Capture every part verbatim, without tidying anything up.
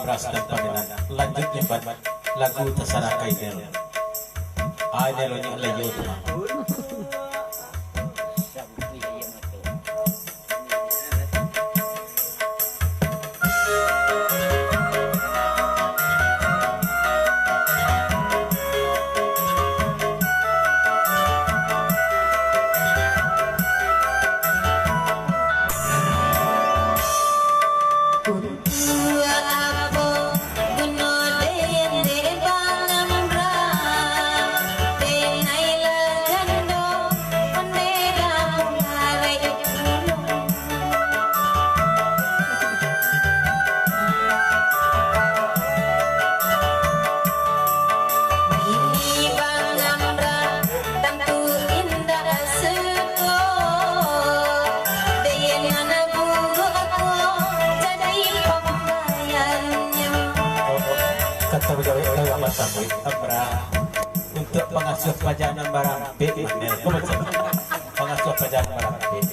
Ras dan Pamenan. Lanjut nyo ban lagu tasarah ka Inel. Ah, Inel, lanjut lagu tu, mah. Kato bagawi ka Amra, Amra. Untuak pangasuah paja nan barampek, Manel. Pangasuah paja nan barampek.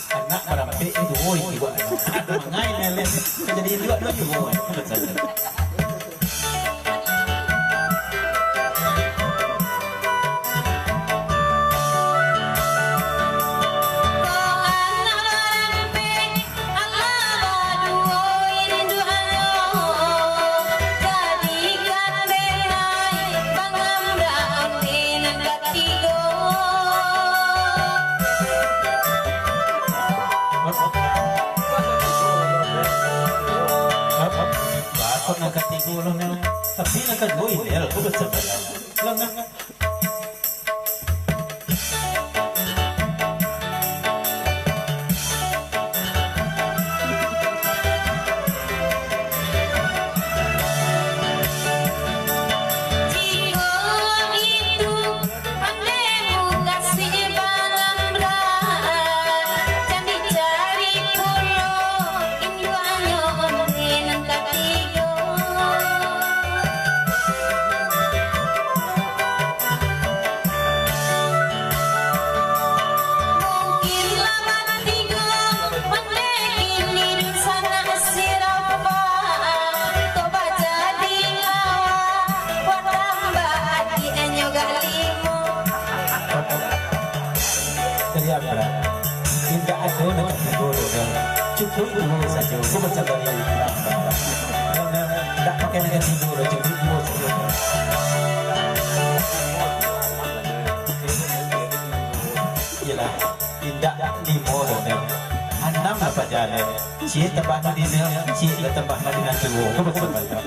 Anak barampek duo itu, Wak. Mangai nelen, ka jadi induak tu juo, Wak. Bakon nan katigo lo, Nel. Tapi nan kaduo Inel, aku baca balang. Lang, lang. Jadi, Amra, indak ado nan katigo doh, Amra. Cukuik duo sajo. Ko baco baliak, Amra. Indak pakai nan katigo doh, cukuik duo sajo. Iyolah, indak limo doh, Amra. Anam lah paja, Amra. Ciek tambah nan di nan, ciek lah tambah nan di nan tuo. Ko baco baliak.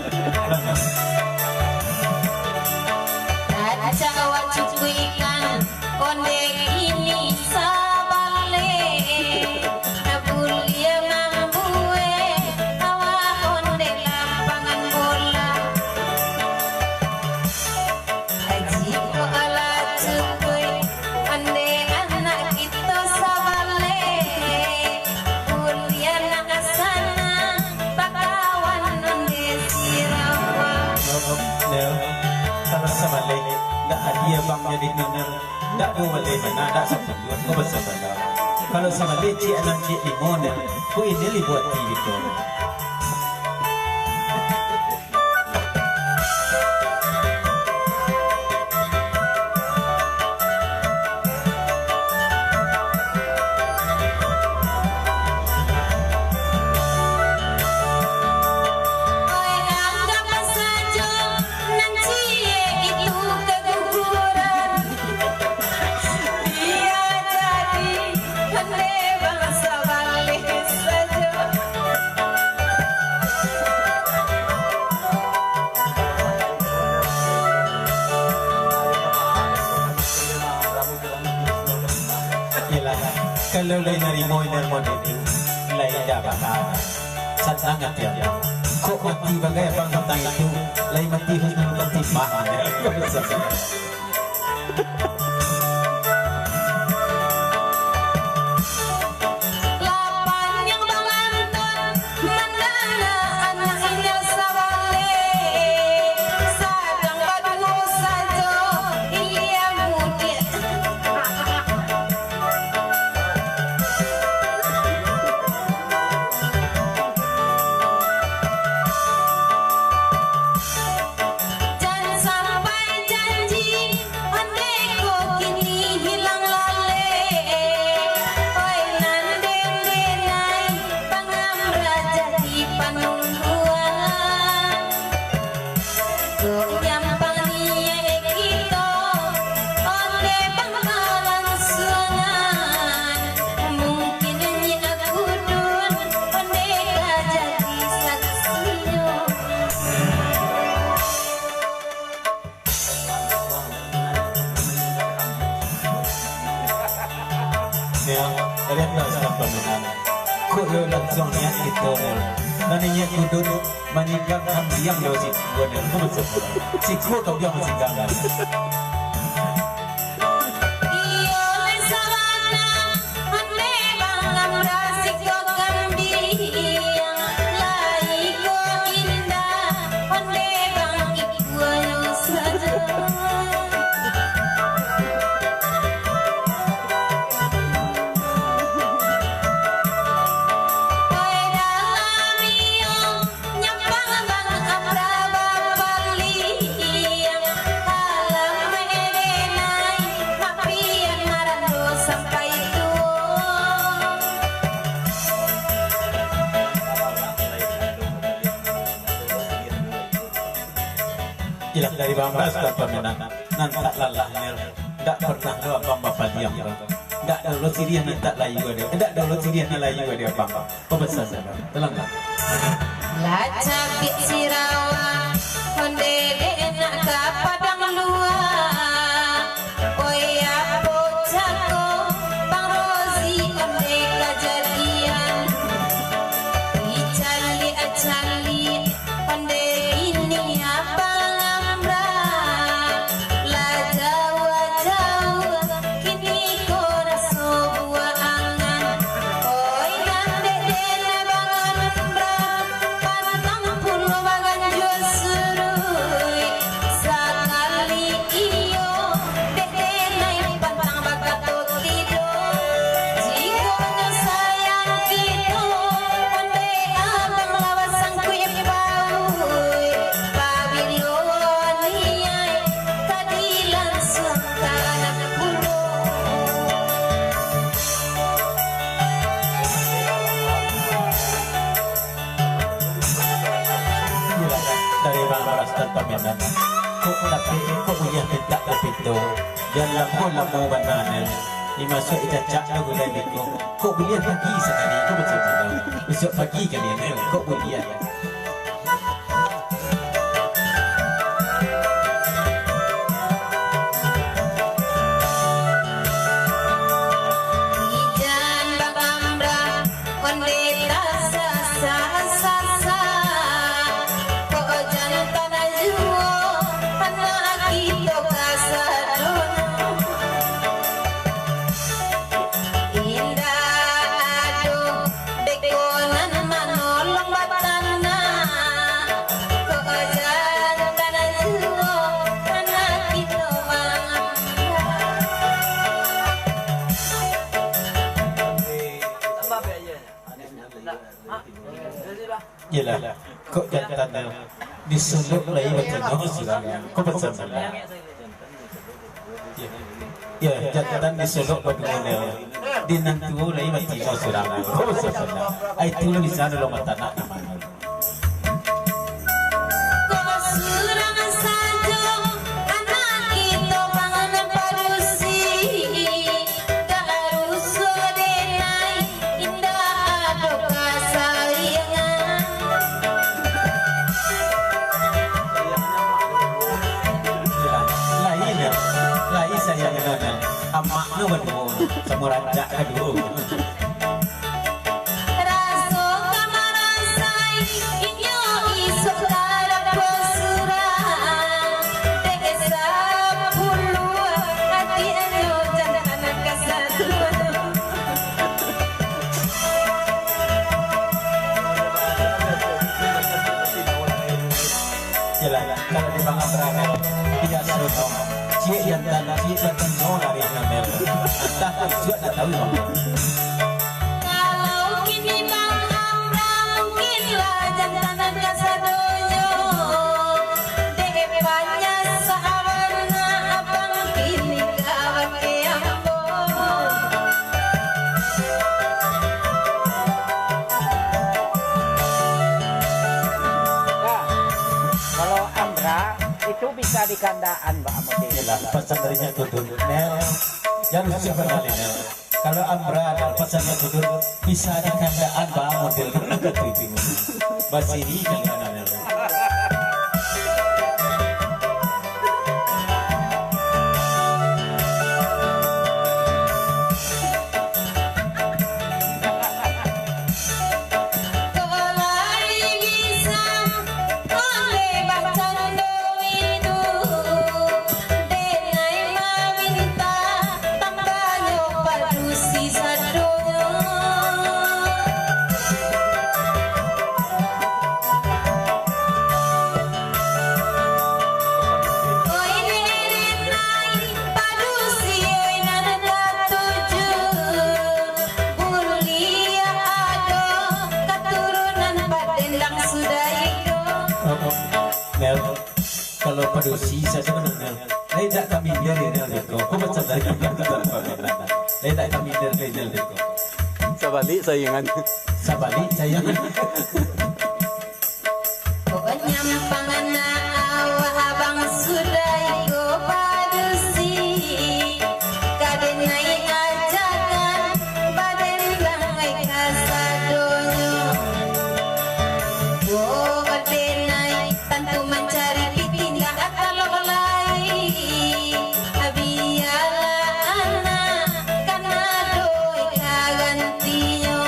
Rancak awak cukuikan, onde kini sabaleh. Nah, buliah mambuek awak onde lapangan bola. Jikok alah cukuik, onde anak kito sabaleh, buliah nak asana, bakawan onde si Rafa. Nel, kalau sabaleh, ndak ado abang jadi nonel, ndak buliah bana, ndak sapuluah, ko baco baliak. Kalau sabaleh ciek anam ciek limo, Nel, ko iko libuah ati kito. Nan ciek itu kaguguran, bia jadi pandai bansa baleh sajo. Iyolah, kalau lai narimo, narimo dek tu, lai indak baa. Sanang ati abang. Kok mati bagai abang tantang itu, lai mati husnul khotimah. Lapang yang bangantun mandanga anak inyo sabaleh, sadang baduo sajo ilia mudiak. Jan sampai janji, ondeh ko kini hilang laleh. Oi nan den denai, pangamra jadi panungguan. Kok nyampang niaik kito, ondeh bang kalangsuangan. Mungkin nyiak kudun, ondeh ka jadi saksinyo. Yo, kalian tahu siapa menang? Kok yo langsuang niaik kito, Nel. Nan nyiak kudun, Maninggang kambiang jo sikua, Nel. Sikua kambiang masinggang, Nel. Iyo, lai sabana, ondeh bang amra sikua kambiang. Lai ko indak, ondeh bang ikua yo sajo. Oi, dalam iyo, nyampang bang amra bapaliang, alam merenai, mapian marando sampai tuo. Ilah dari bambas ka pamenan, nan tak lalah nel, dak pernah lo abang bapaliang, bang. Dak daulo siriah nan tak layu ado, dak daulo siriah nan layu ado, bang. Papesan sajo, tenang, bang. Lah capik sirawa, ondeh dek nak ka padang lua. Oi, apo cako, Bang Rozi, ondeh kajadian. Dicaliak-caliak, ondeh kini abang amra. Lah jauah-jauah, kini ko raso buah angan. Oi, nan dek den bang amra, patang puluah baganjua suruik. Sakali iyo, dek denai pantang bakato tido. Jikok nyo sayang kito, ondeh abang lawas sangkuik pauik. Pabilo niaik, ka dilansuangkan pulo. Iyolah, dari bang baras tanpa minat. Kok tapi, kok buliah mintak kopinto? Jan lamo-lamo bana nel. Dimasuak dicacak lah gulai beko. Kok buliah pagi sakali, kok macam tu? Bisuak pagi kali nel, kok buliah. Ijan bang amra, ondeh tasasa-sasa. Kok jan tanah juo, anak kito kasadonyo. Indak ado beko nan manolong batanak. Kok jan tanah juo, anak kito mangambang. Iyolah, kok jantan nyo disulok lai batino surang. Kok pasal bana? Yo, yo, jantan disulok baduo nyo. Di nan tuo lai batino surang. Kok pasal bana? Ai, itu lah bisa nolong batanak namonyo. Kok surang sajo anak kito panganan padusi. Dak ruso denai, indak ado kasayangan. Lai, lai sayang nyo, amak nyo baduo, samo rancak kaduo. Raso ka marasa, Ciek jantan, ciek jantan nyo lari ngambil. Antah tu isuak nak tahu. Kalau kini Bang Amra, mungkin lah jantan nan kasadonyo. Dek banyak sahabat nak abang kini ka bakeh ambo. Nah, kalau Amra, itu bisa dikandaan, Mbak Amudi. Iyolah, pasan dari Nyak Kudun. Nel, jan usah banali, Nel. Kalau Amra, Nel, pasan Nyak Kudun, bisa dikandaan, Mbak, model katu itu. Basiri kali, Nel. Kok lai bisa oleh bacando itu, denai maminta tambahnyo padusi sadonyo. Oi, denai padusi, oi, nan katuju, buliah ado katurunan padendang sudah iko. Nel, kalau padusi, saya sebenarnya, lai dak kami biarin, Nel, beko. Kau macam dari kami, Nel, beko. Lai dak kami biarin, Nel, beko. Sabalik saingan. Sabalik saingan. Pokoknya pangana awak abang sudah iko padusi, ka denai ajakan badendang ai kasadonyo. Pokok denai tantu mancari piti ndak talok lai. Bialah anak kan ado ka gantinyo.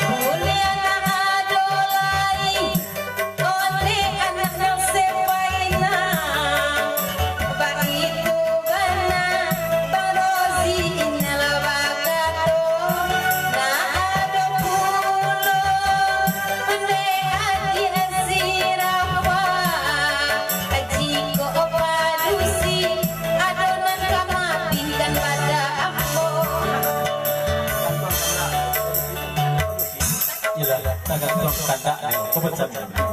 Buliah anak ado lai, ondeh anak nan sepaina. Baitu bana Bang Rozi inyo lah bakato, nah ado pulo ondeh adiak si Rafa. Jikok padusi ado nan ka maafkan bada ambo. Iyolah, tagantuang kandak nyo, kau macam mano?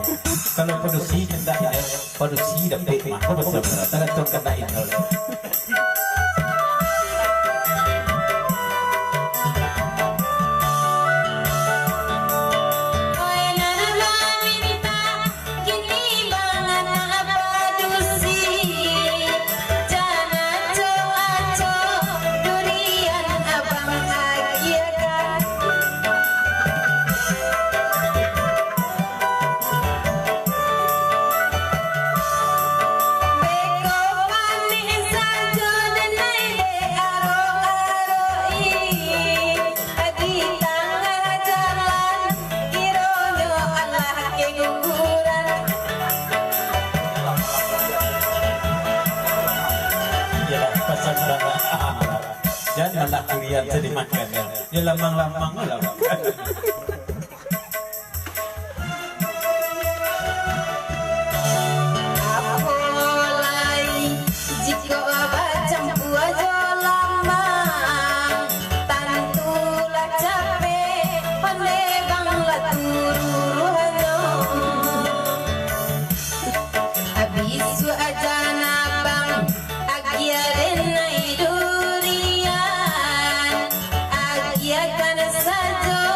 Kalau padusi kandak nyo, padusi dapek mah, kau macam mano? Tagantuang kandak inyo. Oi, nan lah minta Kini bana padusi, jan acok-acok durian abang agiahkan. Beko panek sajo denai dek arok-arok i. Di tangah jalan, kironyo alah kaguguran. Iyolah, pasan bana Amra. Jan malah durian tadi makan, yo. Yo, lamang-lamang lah makan. Apo lai jikok bacampua jo lamang, tantulah capek, pandai bang lah tururuhanyo. Bisuak aja nah bang, agiah denai durian, agiahkan sajo.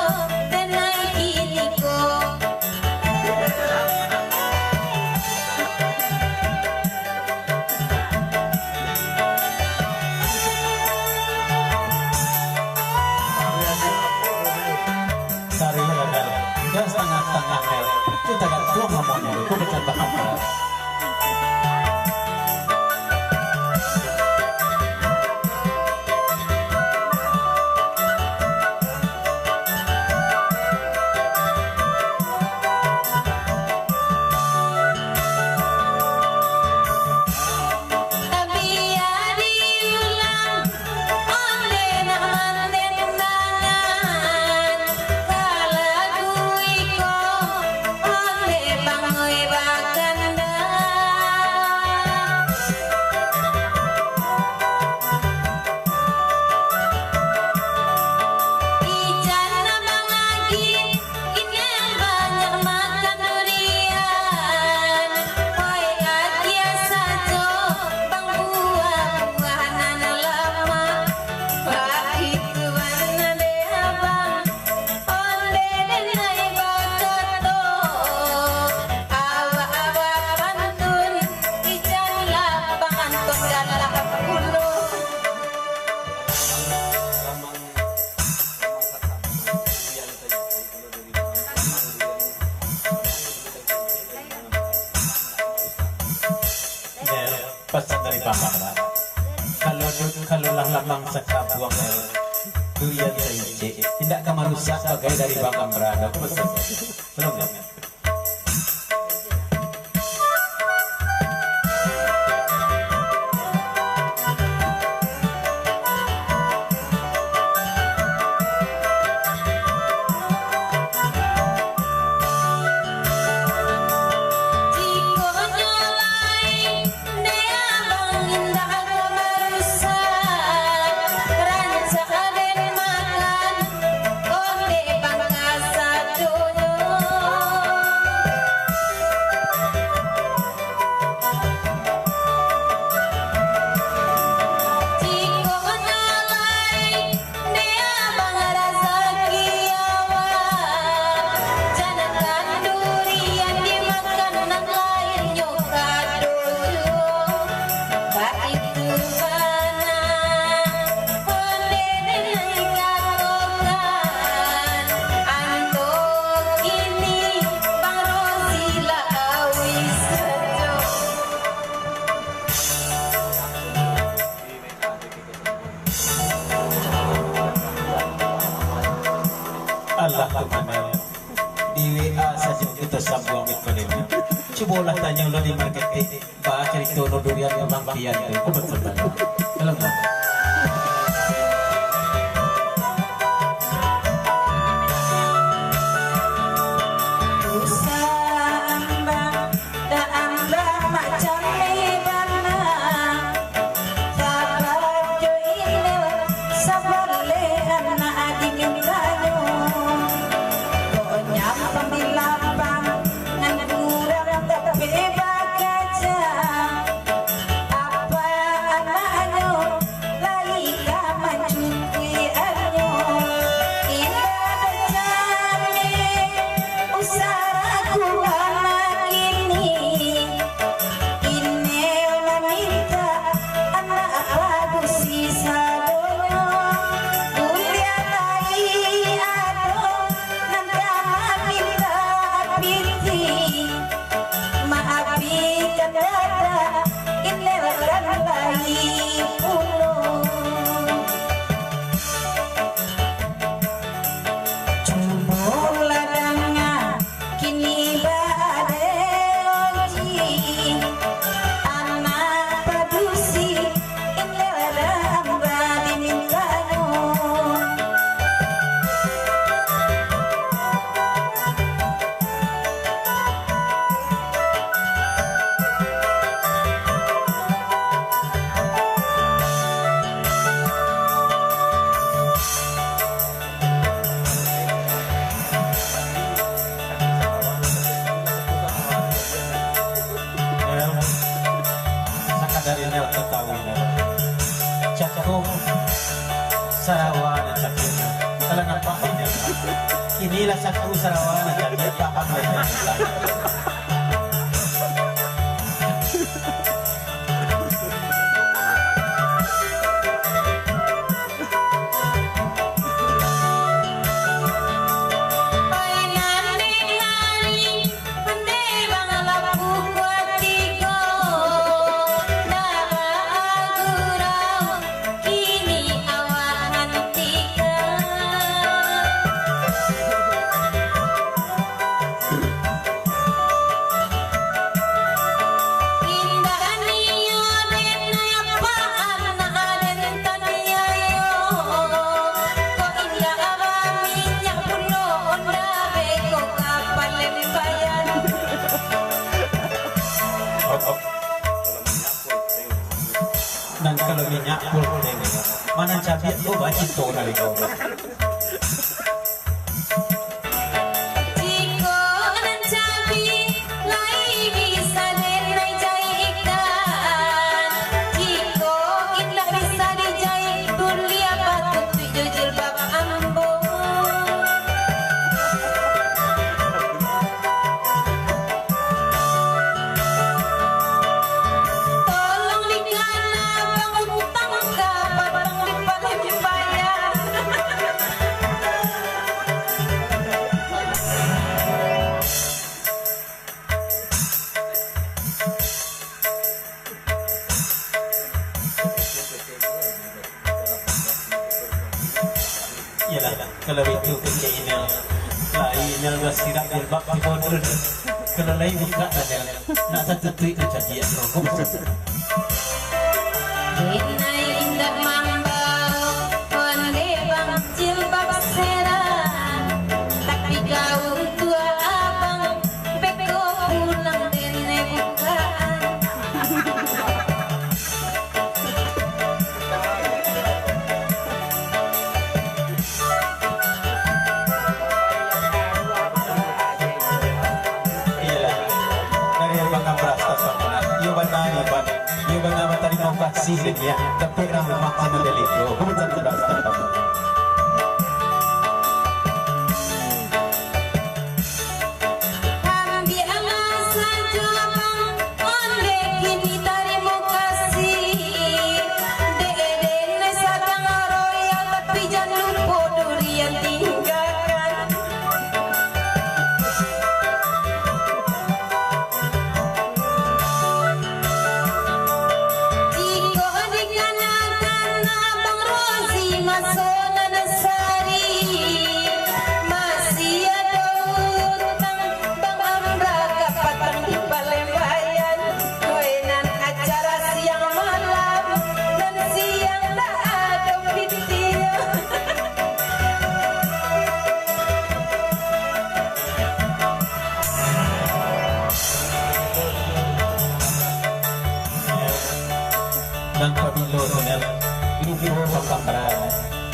Pasan dari Bang Amra. Kalau du-, kalau lah lamang sakabuang durian saicik, indak ka marusak bagai dari Bang Amra, ado pasan. Tolong, ya. Jikok nyo lai Dek abang indak ka marusak, rancak den makan, ondeh bangka sadonyo. Jikok nyo lai Dek abang razaki awak, janakkan durian dimakan, nan lainnyo kato juo. Baitu bana, ondeh den nan katokan, anto kini Bang Rozi lah auih sajo. Alah, tu mano. Di W A sajo kito sambuang miko limo. Cubolah tanyo lo di marketing, baa carito lo durian tu, Bang Pian tu. Ko betul, Bang. Tolong, Bang. Usah ambang, dak ambang macam ni bana. Sabab jo inyo sabaleh anak dimintanyo. Kok nyampang di lapang, nan kurang tapi bakaja. Apa anaknyo lai ka mancukuiannyo. Indak dek kami, usah ragu anak ini. Inyo mamintak anak padusi sadonyo. Buliah lai ado nan ka mamintak pitih, maabikan dadah, indak lai pulo. Cubolah danga, kini baa dek Oji, anak padusi, indak damba dimintanyo. Nel, sakadar Nel katahui, Nel. Cako sarawa nan cako, Nel. Kalau nampak, Nel. Inilah cako sarawa nan cako, paham, Nel. Kini awak hantikan. Indak nio den, apak anak den taniayo. Kok indak baminyak pulo, onda beko ka Palembang. Nan kalau minyak pulpeng, ma nan cabiak ko bacinto dari kau. Jiko nan cabiak lai bisa den nai jaikan, jiko indak bisa dijai, buliah patutuik jo jilbab ambo. Tolong dikana bang utang ka padang di Palembang. Kalau itu kecek Inel, lai Inel basirak jilbab tibo turun. Kalau lai bukak lah Nel, nak tatutuik tu cadiak tu. Denai indak mambao, onde bang jilbab seran, tapi kaum tua abang beko pulang denai bukaan. Iyolah, dari Abang Ambras, Abang Ambras. Iyo bana, iyo bana. Iyo bana, batarimo kasih, ya. Tapi urang rumah sama delik tu. Bukan Ambras, Abang Ambras. Ambiaklah sajo, Bang, onde kini tarimo kasih. Dek denai sadang royal, tapi jan lupo durian tinggakan. Jikok dikanakan Abang Rozi maso nan sari, masih ado utang Bang Amra kapatang di Palembayan. Kue nan acara siang malam, nan siang dak ado pitinyo. Nan pabilo tu, Nel? Lupo Bang Amra.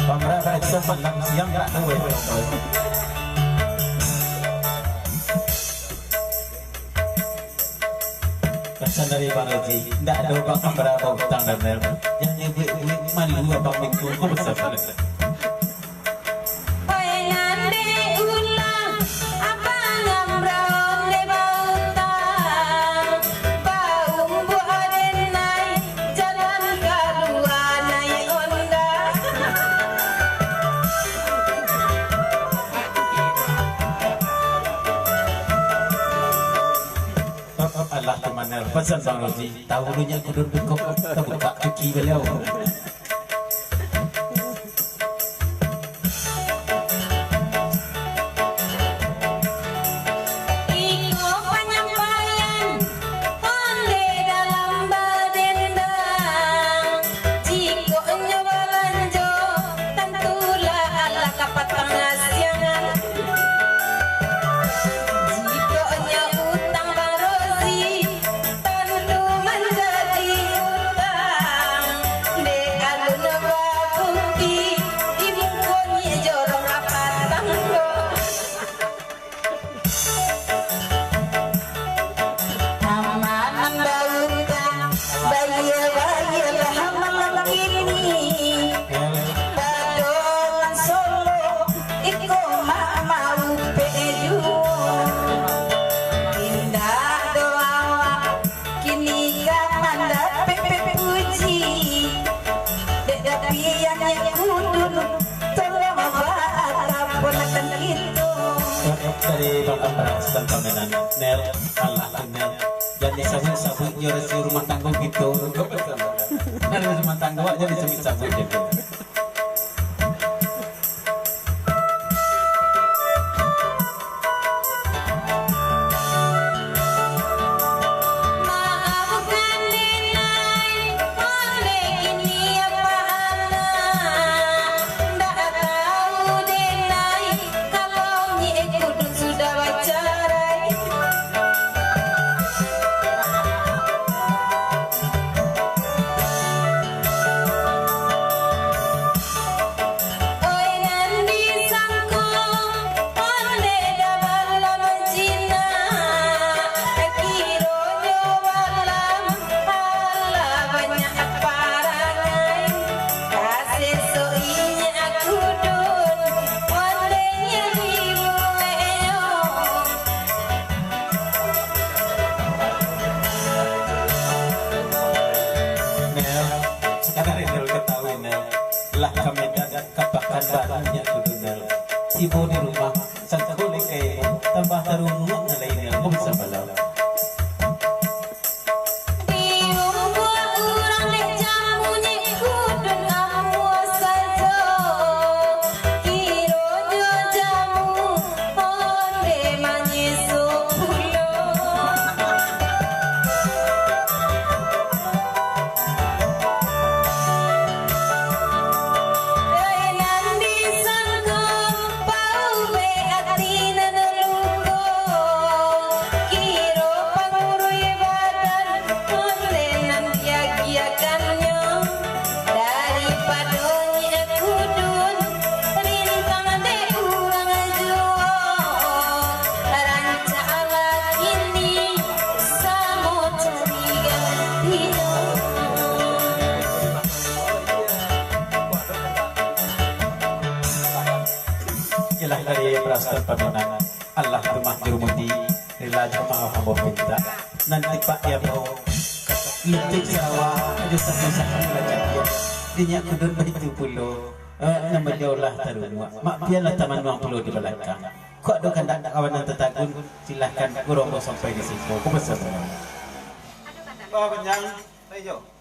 Bang Amra bareso malam siang dak tahu, eh. Pasan dari Bang Haji, ndak ado Bang Amra bautang, Nel. Jan nyebuik-buik, malu abang mikun ko basabana. Oi, ngandek ulah, Abang Amra onde bautang, baumbuak denai, jalan kalua naiak onda. Alah, tu mah, Nel, pasan Bang Rozi. Tahu dulu nyo kudun bukok, tabukak cuki baliau. Iko panyampaian onde dalam badendang. Jikok nyo balanjo, tantulah alah kapatang asiangan. Jikok nyo utang Bang Rozi, tantu manjadi utang. Dek alun babukti, di muko nyo jorong kapatang ko. Amanah bautang, bayia-bayialah malam kini. Pado nan Solo, iko mah maupek juo. Indak doh awak kini ka mandapek puji. Dek dapian nyo kudun, tolong bataponakan kito. Dari Bang Amra, Bang Pamenan. Nel, alah tu, Nel. Jan disabuik-sabuik jo rasi rumah tanggo kito. Rasi rumah tanggo jan disabuik-sabuik jo. Maafkan denai, ondeh kini apa anak, ndak tahu denai, kalau nyiak kudun sudah bacarai. Oi, nan disangko, ondeh dah balam jinak, kironyo balam, alah banyak parangai. Kasesok inyak kudun, ondeh nyo dibuek yo. Nel, sakadar Nel katahui, Nel. Lah ka Medan, ka Pakanbaru nyiak kudun, Nel. Tibo di rumah, sangko lai ka eno, tambah tarunguak nan lai, Nel. Ko bisa balau. Diumbuak urang dek jamu nyiak kudun amuah sajo. Kiro dari Prastar Panunan. Allah tu mah dirumuti, rila jo maaf ambo pinta. Nan tipak di ambo, lintik sarawa, ajo sapu-sapu lah jadian. Dinyak kudun baitu pulo, eh, nan baliau lah tarumuak. Mak pian lah tamanuang pulo di balakang. Kok ado kandak kawan nan tatagun, silahkan guru ambo sampai di siko. Kupesan. Bah, panjang. Ayo.